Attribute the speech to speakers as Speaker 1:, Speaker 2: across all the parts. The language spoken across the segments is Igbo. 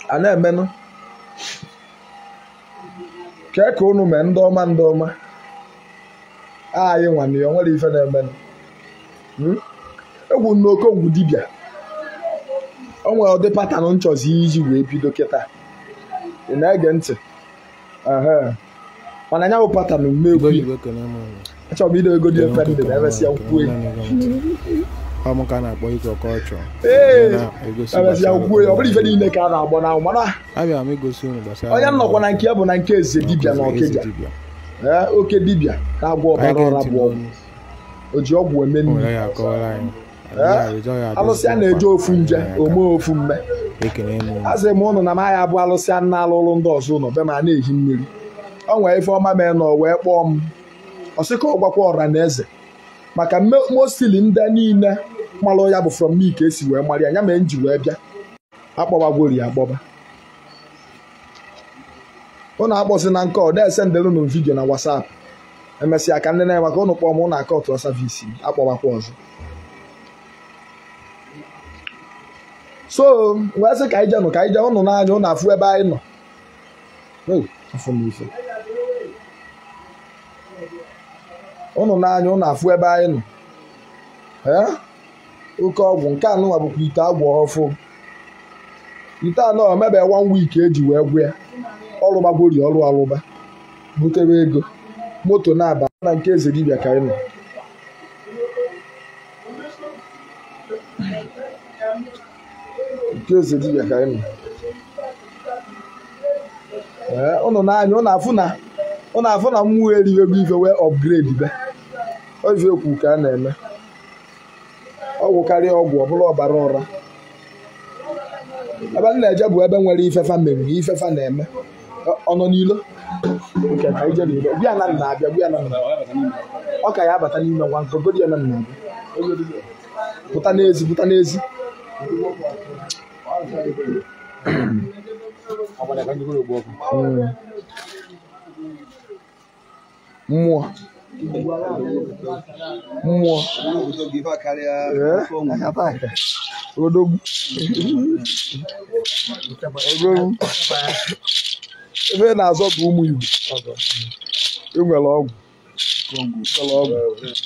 Speaker 1: A na-emenụ kee ka unu mee ndị ọma ndị ọma anyị nwanne ya nwere ife na-emenụ. Egwu na Okongwu dibịa o nwere ụdị patanụ nchọzi iji wee bido kịta. Ị na-ege ntị? Mana anya bụ patanụ mmegwu achọrọ m ide ego dị efe ndị na-emesịa nkwụ emesịa nkwụ ọ bụrụ ife niile ka a na-agba n'anwụ mana onye nnọkwa na nke ya bụ na nke eze dibịa na Ọkịja. Oke dibịa na-agwọ ọbara ọra bụ ọgwụ o ji ọgwụ eme nri. Alụsịa na-eje ofu nje ome ofu mme. Asị m ụnụ na m agha abụ alụsịa nna alụlụ ndị ọzọ ụnụ be ma na-ehi mmiri. O nwee ife ọma mee na o wee kpọọ m ọ sị ka ọ gwakwa ọra na eze maka mostili ndị niile malụ ya bụ from me ka esi wee mara ya ya mee nji wee bịa akpọbagwori ya akpọba. Ụnụ akpọsị na nke ọ na-ese ndelụnụ vidiyo na WhatsApp emesịa ka ndị na-enwe ka ụnụ kpọọ m ụnụ akọtụ savisi akpọbakwa ọzọ. So wee sị ka anyị jenụ ka anyị jee ụnụ n'anya ụnụ afụ ebe anyị nọ. Ụnụ n'anya ụnụ afụ ebe anyị nọ. Oke ọgwụ nke anụnwa bụkwa ite agwọ ọfụ. Ite anọ omebe 1 week eji wee gwụ ya. Ọrụ gbagwori ọrụ alụba butere ego moto na-aba na nke eze dibịa ka anyị nọ. Nke eze dibịa ka anyị nọ. Ụnụ n'anya ụnụ afụ na mmụọ eriwego ife wee upgrade be ofe ekwu ka a na-eme ọgwụ karịa ọgwụ ọbụla ọbara ọra. Ebe m na-eje bụ ebe nwere ifefa mere ifefa na-eme ọ nọ n'ilo nke ka ije n'ilo gwa na nna abịa gwa na nna ọ ka ya abata n'ime ngwa nkogodi ya na nna abịa pụta n'ezi pụta n'ezi. Mmụọ mmụọ odogwu ebe na-azọ bụ ụmụ Igbo enwere ọgwụ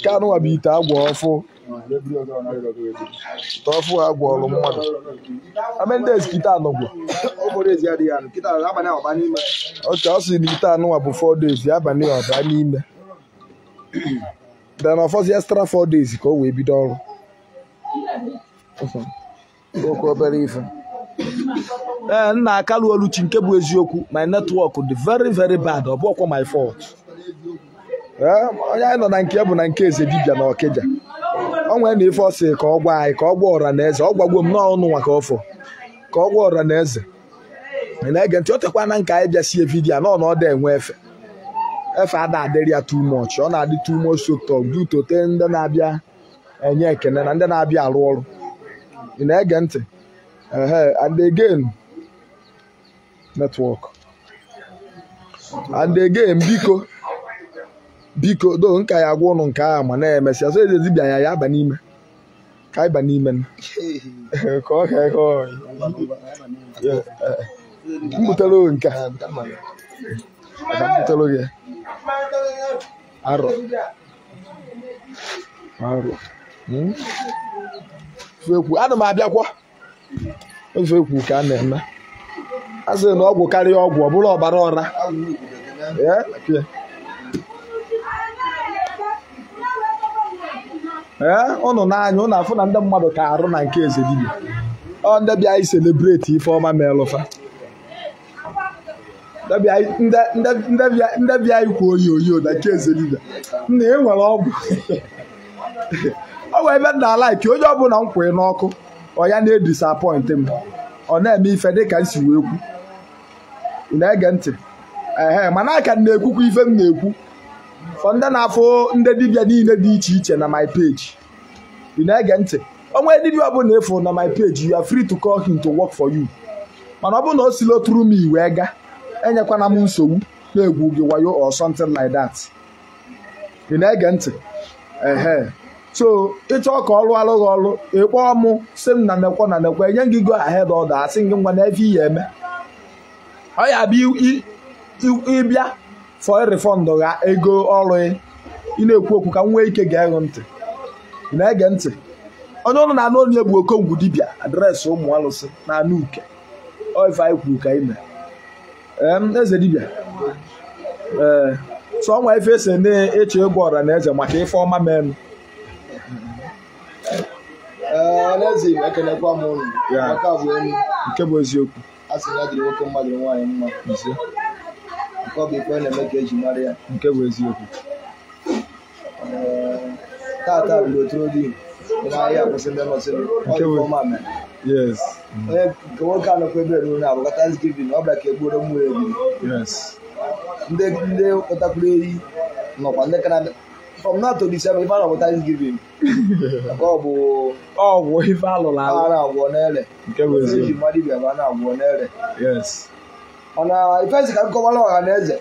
Speaker 1: nke anụnwa bụ ite agwọ ọfụ ite ọfụ agwọọlụ mmadụ. Ite anọgwụ oke ọ sị na ite anụnwa bụ 4 days abalị ọba n'ime then ọfọzi extra 4 days ka o wee bido ọrụ. Okwu obere ife. Ee nna Akalu Oluchi nke bụ eziokwu my network dị very very bad ọ bụkwa my fault. Onye anyị nọ na nke bụ na nke eze dibịa na Ọkịja. O nwere na ife ọ sị ka ọ gwa anyị ka ọ gwa ọra na eze ọ gwagwo m n'ọnụ nwa ka ọ fọ ka ọ gwa ọra na eze. Ị na-ege ntị? O tekwa na nke anyị bịa sie vidiyo nọ na ọ dị enwe efe efe ada adịrị ya too much ọ na-adị too much talk due to te ndị na-abịa enye ekene na ndị na-abịa arụ ọrụ. Ị na-ege ntị? And again network and again biko biko do nka ya agwa ụnụ nke ahụ ma na-emesịa so eze dibịa ya ya aba n'ime ka anyị ba n'ime ka ọ ka m butere nke a ka m butere gị arọ arọ ekwu ana m abịakwa ofe ekwu ka a na-eme a sị na ọgwụ karịa ọgwụ ọ bụrụ ọbara ọra. Ee ụnụ n'anya ụnụ afụ na ndị mmadụ ka arụ na nke eze dibịa ọ ndị bịa anyị celebrate ife ọma melụfa ndị bịa anyị kwuo oyoyo na nke eze dibịa nna e nwere ọgwụ ọ wee ebe m na-alaiki onye ọbụla m kwee n'ọkụ ọ ya na-edisapọịntị m ọ na-eme ife dịka m si wee kwu. Ị na-ege ntị? Ehe mana aka m na-ekwukwa ife m na-ekwu fọ ndị na-afụ ndị dibịa niile dị iche iche na my page. Ị na-ege ntị? Onwe dibịa ọbụla efu na my page you are free to call him to work for you mana ọ bụrụ na o silo through me wee ga enyekwana m nsogbu na-egwu gị wayo or something like that. Ị na-ege ntị? Ehe so ịchọ ka ọrụ alụghị ọrụ ịkpọọ mụ sị m na nekwe na nekwe enye gị go ahead order asị gị ngwa na ebe ihe eme Ọ ya bụ ịbịa for refund ga ego ọrụ ị na-ekwu okwu ka m nwee ike gee ntị. Ị na-ege ntị. Onye ụnụ na-anụ onye bụ Okongwu dibịa adreesị ụmụ alụsị na anụ uke. Ọ ife anyị kwuru ka anyị mee. Eze dibịa. Ee, so ọnwa ife ese na-eche egwu ọra na eze maka ife ọma menụ.
Speaker 2: Ọhaneze Igbo, ekelekwa m unu. Maka bụ enyi.
Speaker 1: Nke bụ eziokwu.
Speaker 2: A sị na ya dịrị nwoke mma dịrị nwaanyị mma. Nke ọ bụ ikpe na-eme ka eji mara ya.
Speaker 1: Nke bụ eziokwu.
Speaker 2: Tata biri otu odi na-ahịa akwụsị ndị nọsịrị.
Speaker 1: Nke bụ yes.
Speaker 2: Onye nke nwoke anọkwa ebe ruru na abụkwa Thanksgiving, ọ bịara ka egbuoro mmụọ ebiri.
Speaker 1: Yes.
Speaker 2: Ndị kpọtakwuru ehi nọkwa ndị ka na from now to December ife a na-abụ Thanksgiving. Nke ọ bụ
Speaker 1: ọgwụ ife alụrụ alụ.
Speaker 2: A na-agwọ n'ere.
Speaker 1: Nke bụ eziokwu.
Speaker 2: Eji mmadụ bịa ma a na-agwọ n'ere.
Speaker 1: Yes.
Speaker 2: Mana ife nsị ka m kọwara ọha na eze.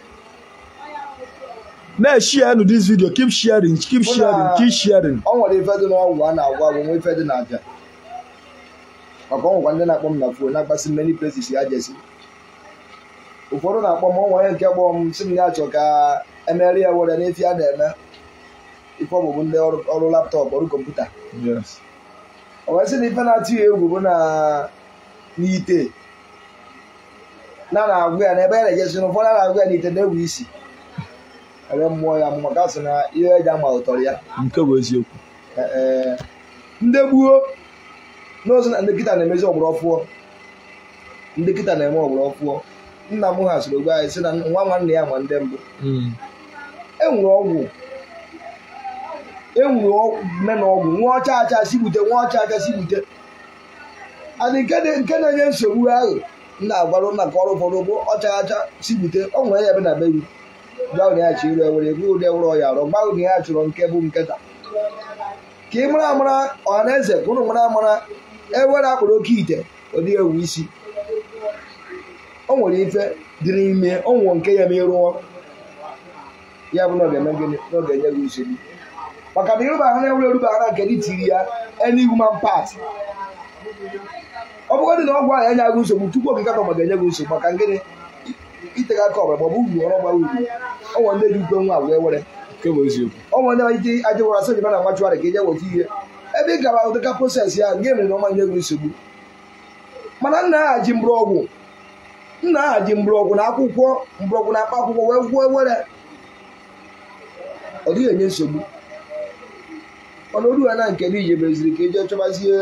Speaker 1: Na-share this video, keep sharing, keep sharing, keep sharing.
Speaker 2: Ọ nwere ife dị n'ọgwụ a na-agwọ agwụ, nwee ife dị n'aja. Maka ọ nwekwa ndị na-akpọ m na phone na-akpasị many places ya jesi. Ụfọdụ na-akpọ m, ọ nwere nke kpọọ m sị m ya chọọ ka emere ya were n'ife a na-eme. Ife ọbụbụ ndị ọrụ laptọpụ, ọrụ kọmputa.
Speaker 1: Yes.
Speaker 2: Ọ wee sị na ife na-atụ ya egwu bụ na n'ite na na-agwụ ya n'ebe ya na-ejesi na ụfọdụ a na-agwụ ya n'ite na-ewu isi. Ere mmụọ ya maka sị na ihe eji ama ụtọrọ ya.
Speaker 1: Nke bụ eziokwu.
Speaker 2: Ndị gbuo n'ozi na ndị kịta na-emezi ọgbara ọfụọ. Ndị kịta na-eme ọgbara ọfụọ. Nna m ha sịrị ogbe anyị sị na nwa nwanne ya ma ndị mbụ. E nwere ọgwụ. E nwere ọgwụ mena ọgwụ nwa ọcha acha si bute, nwa ọcha acha si bute. Adị nke na-enye nsogbu ahụ m na-agwarụ nna ka ọrụ ụfọdụ bụ ọcha acha si bute. Ọ nwere ya ebe na be gị. Gwa na ya chịrị ewere egwu ụdị ewere ọya arụ, gwa na ya chụrụ nke bụ nketa. Ka ị mara amara ọha na eze, ka ụnụ mara amara ewere akpụrụ oke ite ọ dịghị ewu isi. O nwere ife dị n'ime, o nwere nke ya ma ịrụọ ya bụ na ọ ga-eme gịnị, na ọ ga-enye gị nsogbu. Maka na ịrụba ahụ na-ewere eruba ahụ nke dị tiri ya any human part. Ọ bụgodị na ọgwụ ahụ enye gị nsogbu tupu okike akọ ma ga-enye gị nsogbu maka gịnị itega aka ọbara ma ọ bụ uru ọrụ gbara uru. Ọ nwere ndị ji ukwe nwa wee were. Ọ nwere ndị ji aja wara sị na nwa chụgharị ka ije weta ihe ebe ị gara ụdịka proses ya nke mere na ọma nye gị nsogbu. Mana nna ha ji mgbọrọgwụ, nna ha ji mgbọrọgwụ na akwụkwọ mgbọrọgwụ na akpa akwụkwọ wee gwuo were, ọ dịghị enye nsogbu. Mana oru ha na nke dị ije meziri ka eje chọbazie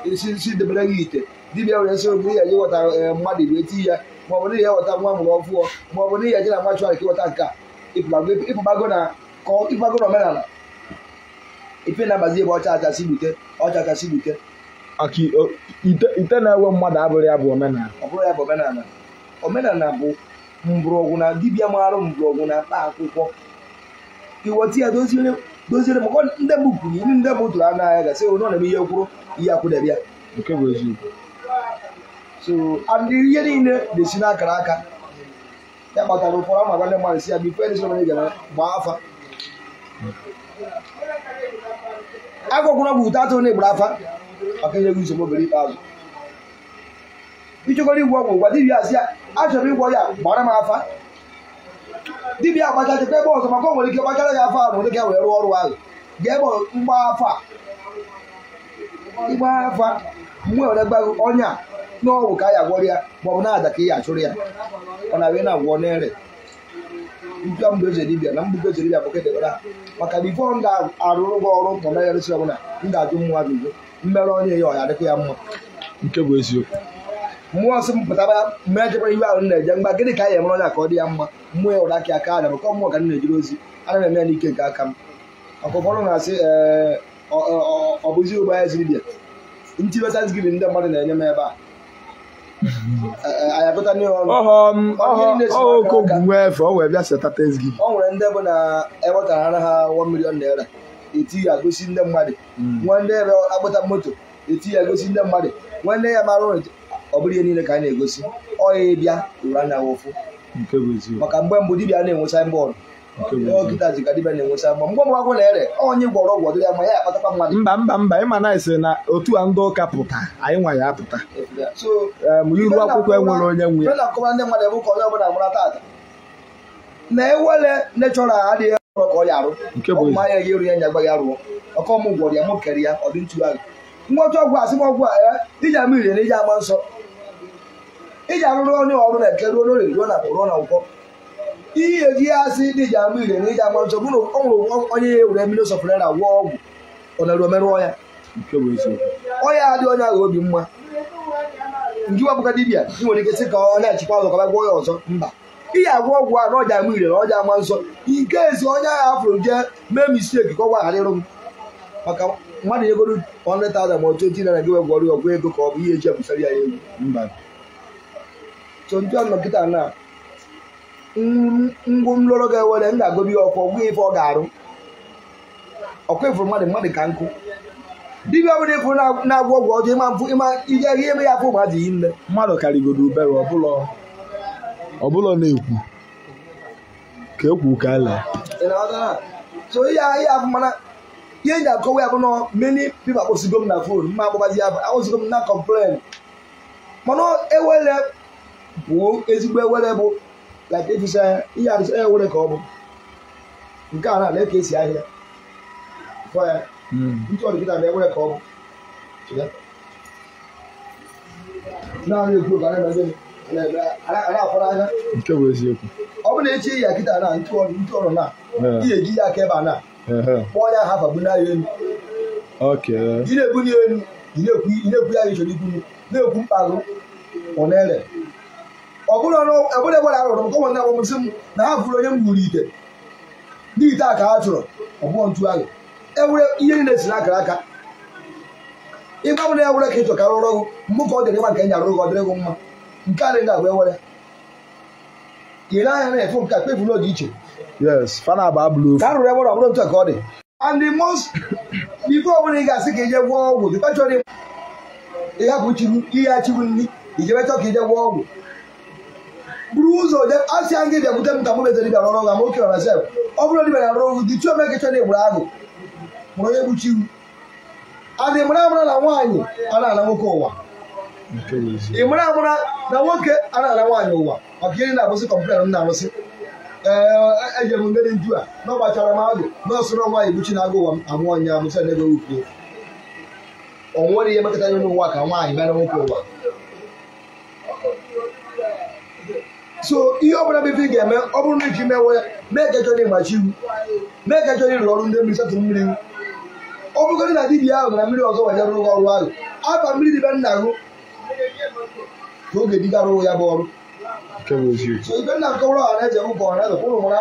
Speaker 2: isi debere gị ite dibịa were nsị obi ya je weta mmadụ wee ti ya, ma ọ bụ n'ihi ya weta nwa mụrụ ọfụọ, ma ọ bụ n'ihi ya je na nwa chụgharị ka ịweta nke a. Ịpụbago na omenala ife na-abazi ebe ọcha acha si gbute, ọcha acha si gbute.
Speaker 1: Ite na-ewe mmadụ abụrụ ya bụ omenala.
Speaker 2: Ọ bụrụ ya bụ omenala. Omenala bụ mgbọrọgwụ na dibịa marụ mgbọrọgwụ na akpa akwụkwọ. Iweta ya doziere maka ndị mbụ kwuru ilu ndị mbụ tụrụ anya ya gasị ọ na-eme ihe kwuru ihe akwụdebe ya.
Speaker 1: Nke bụ eziokwu.
Speaker 2: So and ihe niile na-esi n'akara aka. Ya kpatara ụfọdụ ama ndị mmadụ si ya bifo ndị sọrọ gara gbaa afa. Agwagwụrụ bụ ute atụrụ na-egburu afa maka enye gị nsogbu obere ikpeazụ. Ịchọgoro igwe ọgwụ gwa dibịa asị ya achọrọ ịgwọ ya gbara m afa. Dibịa agbachachakwa ebe ọzọ maka o nwere ike gbachara gị afa ahụ ka wee rụọ ọrụ ahụ. Gaa ebe mgba afa ịgba afa mgbe were gbago ọnya n'ọgwụ ka a ya gwọrọ ya ma ọ bụ na-ada ka ị ya achụrụ ya. Ọ na-abịa na-agwọ n'ere mpịa mbụ eze dibịa na mbugo eze dibịa bụ kedebara maka bifo m ga-arụrụ gị ọrụ ma megharịsị ọbụla m ga-ajụ mmụọ ajụjụ mmerụ onye ya ọ ya adịkwa ya mma.
Speaker 1: Nke bụ eziokwu.
Speaker 2: Mmụọ nsọ m pụtara mgbe echekwara iwe ahụ m na-eje mgba gịnị ka a ya emere onye a ka ọ dị ya mma. Mmụọ ya ụra aka aka aja maka mmụọ ka m na-ejiri ozi ana m eme ya n'ike nke aka m. Maka ụfọdụ na-asị ọ bụzi ụgbọ ya ziri bịa ntiwe Thanksgiving ndị mmadụ na-enye m ebe a anyị agụta n'ihe ọnụ.
Speaker 1: Okongwu nwee efe ọ wee bịa seta Thanksgiving.
Speaker 2: O nwere ndị bụ na ewetara ha 1 million naira eti ya gosi ndị mmadụ, nwee ndị ebe akpụta moto eti ya gosi ndị mmadụ, nwee ndị ya mara ụlọ. Ọ bụrụ ihe niile ka anyị na-egosi ọ ya bịa ụra anya ụfụ. Maka mgbe mbụ dibịa na-enwe signboard. Ọkịta ji ka dibịa na-enwesa mgbe mgbe ọgwụ na-ere onye gwọrọ ọgwụ ọdịrị ya ma ya akpatakwa mmadụ.
Speaker 1: Mba ịma na ise na otu a ndị ụka pụta anyị nwa ya apụta. Iru akwụkwọ enwere onye nwe ya.
Speaker 2: Na-akọwa ndị mmadụ ebe ka onye ọbụla mara tata na ewele nechọra adịghị ọrụ ka ọ ya arụ ọgwụ anya ya eru ya nya gbaghị arụọ ọkọ m gwọrọ ya m kere ya ọ dị ntu ahụ ngwọta ọgwụ asị m ọgwụ a ya iji ama ire na iji ama nsọ iji arụrụ onye ọrụ na-eke ruo n'orie ruo na ruo na nkwọ ihe eji ya asị dị iji ama ire na iji ama nsọ bụ na ọ nwere onye ya ewere mmiri sọfere na gwọọ ọgwụ ọ na-eru merụọ ya ọya adị onye ahụ obi mma nke wepụka dibịa ị nwere ike sị ka ọ na-achịkwa ọzọ ka gwọọ ya ọzọ mba ihe agwọ ọgwụ a na ọja ama ire na ọja ama nsọ nke ezi onye agha afụrụ jee mee misteki ka ọ gwagharịrụ m maka mmadụ nyegoro 100,000 ma otu naira gị wee gwọrọ ya ọgwụ ego ka ọ bụ ihe eji ebusara ya egwu
Speaker 1: mba.
Speaker 2: So ntụ anọ nkịta na ngwụ nlọrọ ga-ewere m ga-agobi ya ọkụ ọgwụ ife ọ ga-arụ ọkụ ifuru mmadụ mmadụ ka nkụ dibịa ọbụla ifuru na-agwọ ọgwụ ọjọọ ịma mfụ ịma ije ihe eme ya afọ ụmụazị yi nne
Speaker 1: mmadụ karịgoro ubere ọbụla na-ekwu ka ekwu ka ele.
Speaker 2: So ihe ahịa afụ mana ihe eji akọwa ya bụ na many people akpọsigo m na phone mma akpọbazi ya akpọsigo m na complain mana ewere bụ ezigbo ewere bụ like ifụsa ihe arụsị ewere ka ọ bụ nke a na-ala ka esi ahịa fọ ya ntụ ọdịkịta na ewere ka ọ bụ naanị ekwu ka na-afọrọ anya
Speaker 1: nke bụ eziokwu.
Speaker 2: Ọ bụ na echi ya kịta na ntụ ọrụ na ihe eji ya aka ebe a na kpọọ ya ha fagbu n'ahịa elu. Ị na-ebuli elu ị na-ekwu ya ịchọrọ ikwu na-ekwu mkpagụ ọ na-ere ọ bụrụ ewere arụrụ m kọnwa na-agwa m sị m na ha fụrụ onye m gburu ite n'ite a ka ha chọrọ ọ bụọ ntu ahụ ewere ihe niile si n'akara aka ịgba m na ewere ka ị chọ ka rụrụ ọgụ mbụ ka ọ dịrị ịgba nke nya rụrụ gị ọ dịrị gị mma nke a dị abụ ewere ile anya na-efu nke a kpefuru dị iche.
Speaker 1: Yes, fana abụ
Speaker 2: ka a rụrụ ewere ọ bụrụ ntu a ka ọ dị. And the most ife ọbụla ị ga-asị ka ije gwọọ ọgwụ dịka chọrọ ịhapụ chigbu ihe achigbu nri ijebe chọ ka ije gwọọ ọgwụ buru ụzọ asị a gị bịakwute m ka mụ mezere dibịa rụrụ ọgwụ ama oke ọra sef ọ bụrụ dibịa na rụrụ ọgwụ dị chụọ meke chọrọ egburu agụ mụrụ onye gbuchi iwu adị mara amara na nwaanyị a na-ala nwoke ụwa ị mara amara na nwoke a na-ala nwaanyị ụwa maka ihe na-abụsị kọmplen m na-arụsị ee eje m ngedị ntu a na ọ gbachara m agụ na ọsụrụ nwaanyị gbuchi na agụ ụwa m amụọ nya amụsa na ego ukwu o nwere ihe mekọta nye n'ụwa ka nwaanyị mere nwoke ụwa. So ihe ọbụla bụ ife ị ga-eme ọ bụrụ na iji mewe mee ka chọrọ ịgbachi iwu mee ka chọrọ ịrụ ọrụ ndị mmiri satụ mmiri iwu ọ bụrụgodị na dibịa ahụ na mmiri ọzọ wanyere rụrụ ọrụ ahụ afa mmiri dibịa nna ahụ ka oge dibịa rụrụ ya bụ ọrụ. So ife nna nkọwara ọha na-eje bụ ka ọha na-eze kwụrụ mara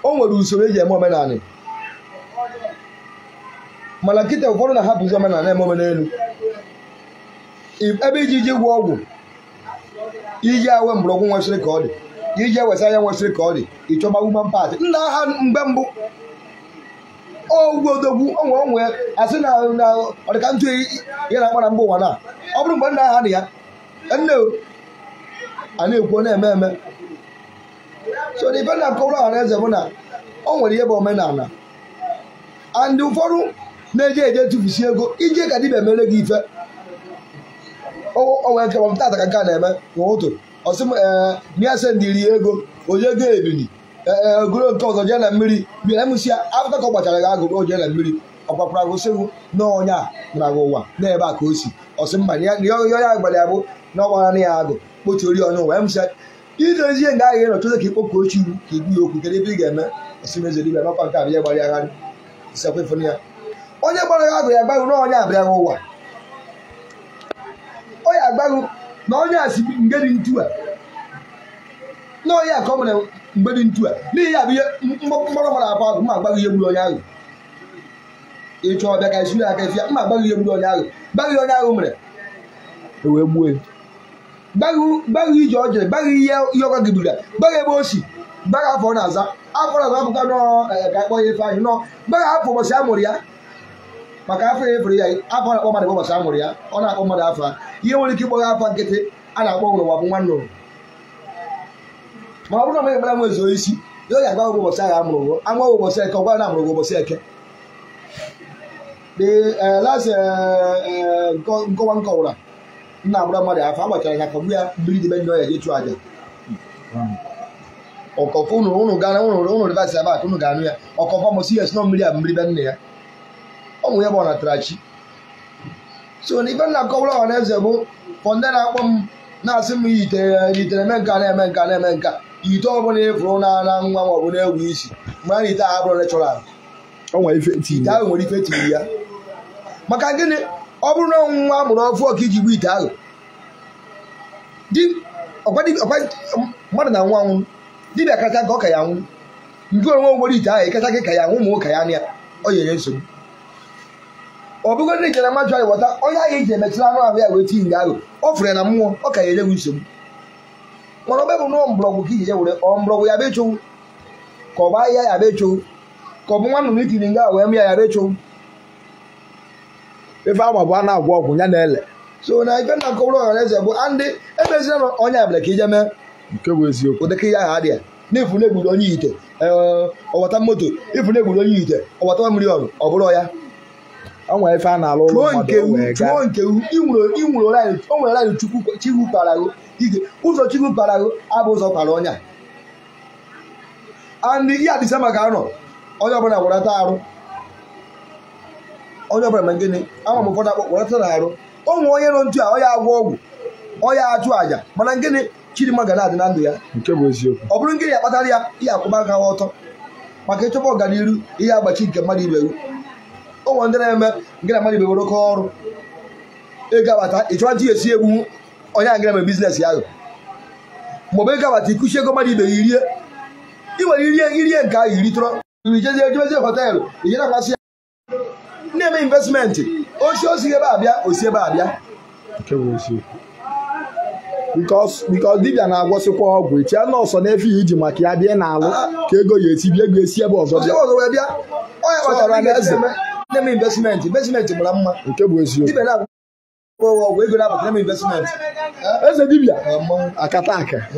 Speaker 2: o nwere usoro eji eme omenala mana nkịta ụfọdụ na-ahapụzi omenala eme omenelu ebe iji ji gwọ ọgwụ iji awe mgbọrọgwụ nwesịrị ka ọ dị iji ewesa anya nwesịrị ka ọ dị ịchọba woman part nna ha mgbe mbụ ogwu odogwu onwe onwe asị na ọdịka ntụ ihe na-akpa na mba ụwa na ọ bụrụ mgbe nna ha dị ya nne a na-ekwu na-eme eme. So the ife na-akọwara ọha na eze bụ na o nwere ihe bụ omenala and ụfọdụ na-eje eje tụfusi ego ije ka dibịa mere gị ife o nwere nke m tata ka nke a na-eme n'ụtụ ọsị m ee mịa sendiri ya ego onye ego ebili ee goro nke ọzọ jee na mmiri bịa emụsị ya afta ka ọ gbachara gị agụrụ o jee na mmiri ọ gbakwara gụsị gụ na ọnya a nara gị ụwa n'ebe a ka o si ọsị mba ya ya gbara ya bụ na ọ gbara ya agụ kpotuori onye ụwa emụsị ya idozie nga ahụ ịnọ chọta ka ikpokwu ochi iwu ka igbu ya okwu kedu ebe ị ga-eme ọsị m eze dibịa n'ọkwa nke abịa gbara ya agharị isekwa ịfụnụ ya onye gbara gị agụ ya agbaghị na ọnya abịa gị ụwa ọ ya agbaghị na onye a si mgbe dị ntu a na onye a ka ọ mere mgbe dị ntu a n'ihi ya bụ ihe mkpọrọ mara akwa agụ mma agbaghị ihe gburu onye ahụ ịchọ ọbịa ka esuru aka efi ya mma agbaghị ihe gburu onye ahụ gbaghị onye ahụ mere
Speaker 1: wee gbuo ya
Speaker 2: gbaghị ije ọ jere gbaghị ihe ihe ọka gị ya gbaghị ebe o si gbaghị afọ ọ na-aza afọ na-aza apụta nọọ ka akpọ ya ife anyị nọọ gbaghị afọ ụbọchị a mụrụ ya maka afọ ya efere ya afọ na-akpọ mmadụ bụ ụbọchị a mụrụ ya ọ na-akpọ mmadụ afọ ihe nwere ike ịkpọ ya afọ nkịtị a na-akpọ nwụrụ ụwa bụ nwa nnụnụ ma ọ bụrụ na m ekpere m ezuo isi Yo ya gwa ụbọchị ahụ amụrụ anwa ụbọchị eke ọgwa na amụrụ ụbọchị eke. The last nkọwa nkọwara nna agbara mmadụ afọ agbachara ya kọgbu ya mmiri debe ndị ọya jechu aja. Ọkọfọ unu gara unu rivasi ebe a ka unu ga-anụ ya ọkọfọ mụsị ya si na mmiri a mmiri be nne ya. Ọ nwụ ya bụ ọ natara chi. So na ife nna akọwara ọha na eze bụ fọ ndị na-akpọ m na-asị m yitere eme nka na-eme nka na-eme nka ite ọbụla ịfụrụ na nwa ma ọ bụ na-ewu isi mgbe a na ite ahụ abụrụ natural. Ite ahụ nwere ife tiri ya. Maka gịnị? Ọ bụrụ na nwa amụrụ ọfụ ka iji gbu ite ahụ mmadụ na nwa anwụ dibịa kacha nke ọ ka ya anwụ nke onwe nwere ite ahụ ịkacha gị ka ya anwụ ụmụ nwoke ya anya ọ nyere nsogbu. Ọ bụgodị na ijere mmadụ anyị ghọta onye ahụ iji emechara anụ ahụ ya wee tinye nga ahụ ọ fụrụ ya na mmụọ ọ ka ya enyeghị nsogbu. Mana ọ bụ nọọ mgbọrọgwụ ka iji were ọ mgbọrọgwụ ya bụ ịchụwụ ka ọ bụ ahịhịa ya bụ ịchụwụ ka ọ bụ nwa nnụnụ itiri nga wee mịa ya bụ ịchụwụ.
Speaker 1: Ife agba bụ a na-agwọ ọgwụ ya na-ele.
Speaker 2: So na ife na nkọwara ọha na eze bụ andị emezina na onye abịara ka ije mee
Speaker 1: nke bụ eziokwu.
Speaker 2: Ụdịka ihe ahụ adị ya na-efu na-egburu onye ite ọwata moto ifu na-egburu onye ite ọwata miliọn ọ bụrụ ya.
Speaker 1: Ọ nwere ife a na-alụ ụlọ mmadụ wee gaa.
Speaker 2: Chụọ nke o nwere anyị Chukwu kpara gị ụzọ Chukwu kpara gị abụ ụzọ kpara onye a. Andị ihe adịsa maka anọ onye ọbụla werata arụ onye ọbụla ma gịnị ama m ụfọdụ akpọ werata na arụ o nwere onye nọ ntu a onye agwọ ọgwụ onye achụ àjà mana gịnị Chidimma ga na-adị na ndụ ya.
Speaker 1: Nke bụ eziokwu.
Speaker 2: Ọ bụrụ ngịnị akpatara ya ihe akwụba aka ọtọ maka ịchọba ọganiru ihe agbachi nke mmadụ ibe o nwere ndị na-eme nke na mmadụ ibe were oke ọrụ ego abata ịchọba ntị esi egbu onye a ngara mere biznes ya ahụ maọbụ ego abata ikuchi ego mmadụ ibe ya irie ị nwere irie nke ahụ iri tụrọ ijezie jebezie họteelụ ije na-amasị ya na-eme investmenti osi osi ebe abịa osi ebe abịa.
Speaker 1: Nke bụ eziokwu. Because dibịa na-agwọsịkwa ọgwụ iche nọọsọ na-efe ya iji maka ya bịa na-alụ ka ego ya esi bịa ego esi ebe ọzọ bịa.
Speaker 2: Bịa onye kpatara na-eme investmenti investmenti mara mma.
Speaker 1: Nke bụ eziokwu.
Speaker 2: Dibịa na-agwọ ọgwụ ego na-abata na-eme investmenti.
Speaker 1: Eze dibịa akata aka a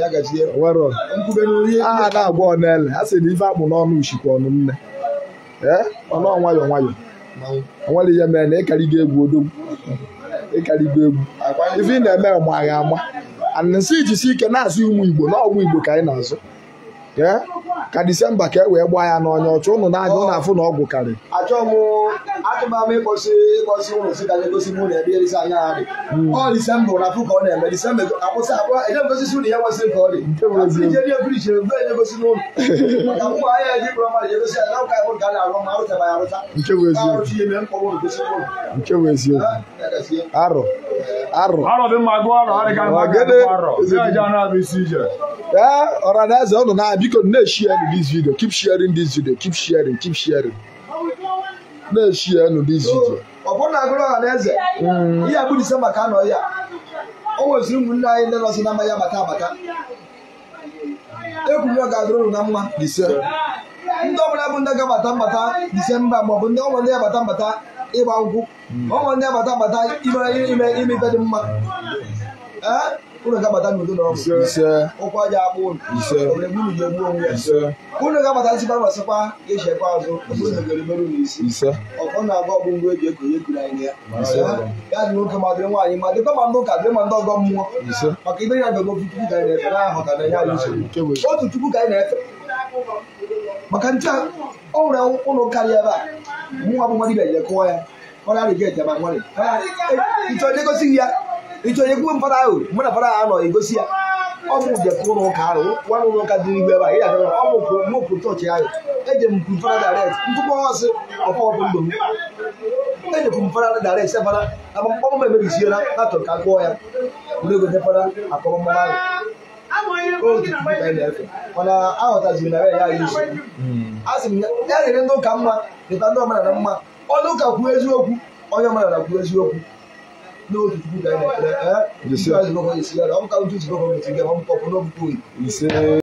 Speaker 1: na-agwọ ọnele a sị na ife akpụ n'ọnụ ushikwa ọnụ nne ọnụ nwayọ nwayọ onwere ihe mere na ịkarịgo egwu odogwu ịkarịgo egwu ife ị na-eme ma agha ama nsị ijisi ike na-azụ ụmụ Igbo n'ọgwụ Igbo ka anyị na-azụ ka Disemba ka e wee gbaa ya n'ọnya ọchụ ụnụ na-aga ụnụ afụ na ọgwụ karịrị.
Speaker 2: Achọ m atụmama ịkpọsị ụlọ sị ka egosi m ụlọ ebe erisi anya ha dị. Ọ Disemba na afụ ka ọ na-eme Disemba akwụsị akpọ enye m gosi ụlọ ihe nwesịrị ka ọ dị. Ije ndị ebirichi mgbe enye gosi n'ụlọ. Maka mụ anya eji kpọrọ mmadụ egosi ya na ụka ka a na-arụ ma arụchaba ya arụcha.
Speaker 1: Nke bụ eziokwu.
Speaker 2: Arụchi ihe mere mkpọrọ ụlọ gosi ụlọ.
Speaker 1: Nke bụ eziokwu. Arụ. Arụ.
Speaker 3: Arụ dị mma gụọ arụ adịghị mma gụọ arụ. Ndị na-abụ isi ije.
Speaker 1: Ọhaneze unu na biko na-eshare this video, keep sharing this video, keep sharing, keep sharing. Na-eshare this video.
Speaker 2: Ọ bụrụ na agụrụ ọhaneze ihe abụ Disemba ka anọ ya o nweziri ụmụnne anyị ndị nọsị na mma ya bata abata ekwuru ọ ga-adụrụ unu na mma. Ndị ọbụla bụ ndị ga-abata mbata Disemba maọbụ ndị ọnwa ndị abata mbata ịgba nkwụ ọnwa ndị abata mbata ime ime ife dị mma unu ga-abata n'udo na ọgwụ ụkwụ aja akpụ unu obodo unu ga-egbu onwe ya unu ga-abata nsịkwa masịkwa ga-echekwa azụ unu ga-erubere unu isi ọkọ na-agụ ọgbụ ngwa eji ekonye ekuru anyị ya ya dị nwoke ma dịrị nwaanyị ma dịkwa ma ndị ụka dịrị ma ndị ọgọ mmụọ maka ibe ya bego ofu Chukwu ka anyị na-efe na ahụ ka na-enye anyị nsogbu otu Chukwu ka anyị na-efe maka nche o nwere ụlọ karịa ebe a mụnwa bụ nwa dibịa je kụọ ya ọ na-arịga eje ma nwanne ịchọ onye gosi ya ịchọ onye kwuwe mfada ahụ mụ na fada ahụ nọ egosi ya ọ bụ je kụrụ ụka ahụ nwanne ụlọ ụka dị n'igwe ebe a ị ga-adọrọ ọ bụ mụ kwuru chọọchị ahụ eje m kwuru fada direct ntụpọ ọsị ọfọ ọfụ ndụ m eje kwuru fada direct sị fada na mkpọmọ m emebisiela na chọrọ ka kụọ ya were ego nye fada akọrọ mmanụ ahụ otu Chukwu ka anyị na-efe mana aghọtaziri na ya ya isi a sị m ya dịrị ndị ụka mma dịka ndị omenala mma onye ụka kwuo eziokwu onye omenala kwuo eziokwu n'otu Chukwu ka anyị na-ekpere.